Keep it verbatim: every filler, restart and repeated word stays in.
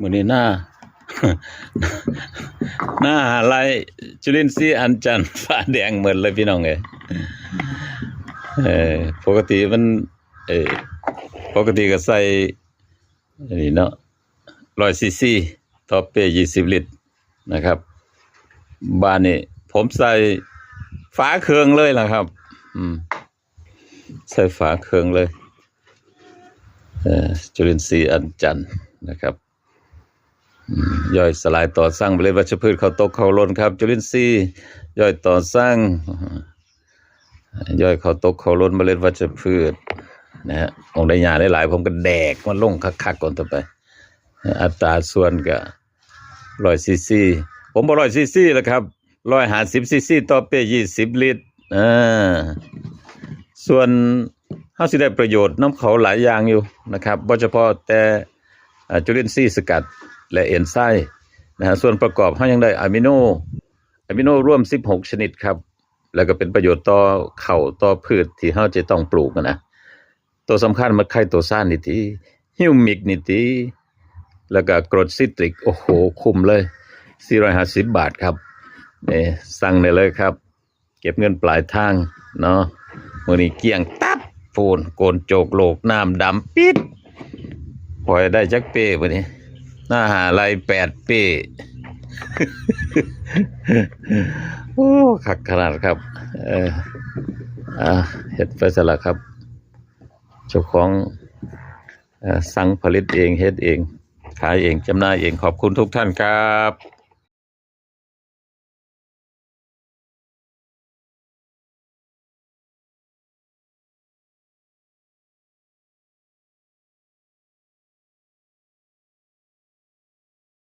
มื้อนี้หน้า หน้าหาลัยจุลินทรีย์อัญจันทร์ ฟ้าแดงหมดเลยพี่น้องเอ้ย เออ ปกติมัน เออ ปกติก็ใส่ อันนี้เนาะ ร้อยซีซี ต่อเป้ ยี่สิบลิตรนะครับ บาดนี้ผมใส่ฝาเครื่องเลยล่ะครับ อืม ใส่ฝาเครื่องเลย เอ่อ จุลินทรีย์อัญจันทร์นะครับ อืม ย่อยสลายต่อสร้างเมล็ดวัชพืช ข้าวตกข้าวหล่นครับ จุลินทรีย์ย่อยต่อสร้าง ย่อยข้าวตกข้าวหล่น เมล็ดวัชพืชนะฮะ ของได้หญ้าหลายๆ ผมก็แดกมันลงคักๆ ก่อนต่อไป อัตราส่วนก็ ร้อยซีซี ผมบ่ ร้อยซีซี แล้วครับ ร้อยห้าสิบซีซี ต่อเป้ ยี่สิบลิตร อ่า ส่วนเฮาสิได้ประโยชน์นำเขาหลายอย่างอยู่นะครับ บ่เฉพาะแต่ อ่า จุลินทรีย์สกัดและเอนไซม์นะฮะ ส่วนประกอบเฮายังได้อะมิโน อะมิโนรวม สิบหกชนิดครับ แล้วก็เป็นประโยชน์ต่อข้าวต่อพืชที่เฮาจะต้องปลูกอะนะ ตัวสำคัญมันไคโตซานนี่ติ ฮิวมิกนี่ติ แล้วก็กรดซิตริก โอ้โห คุ้มเลย สี่ร้อยห้าสิบบาทครับ นี่ สั่งได้เลยครับ เก็บเงินปลายทางเนาะ มื้อนี้เกลี้ยงตับ พู้น โกนโจกโลก น้ำดำปิด ข้อยได้จักเป้มื้อนี้ หน้าหาลัยแปดเป้ โอ้ คักขนาดครับ เออ อ่า เฮ็ดไปซะละครับ เจ้าของ เอ่อ สั่งผลิตเอง เฮ็ดเอง ขายเอง จำหน่ายเอง ขอบคุณทุกท่านครับ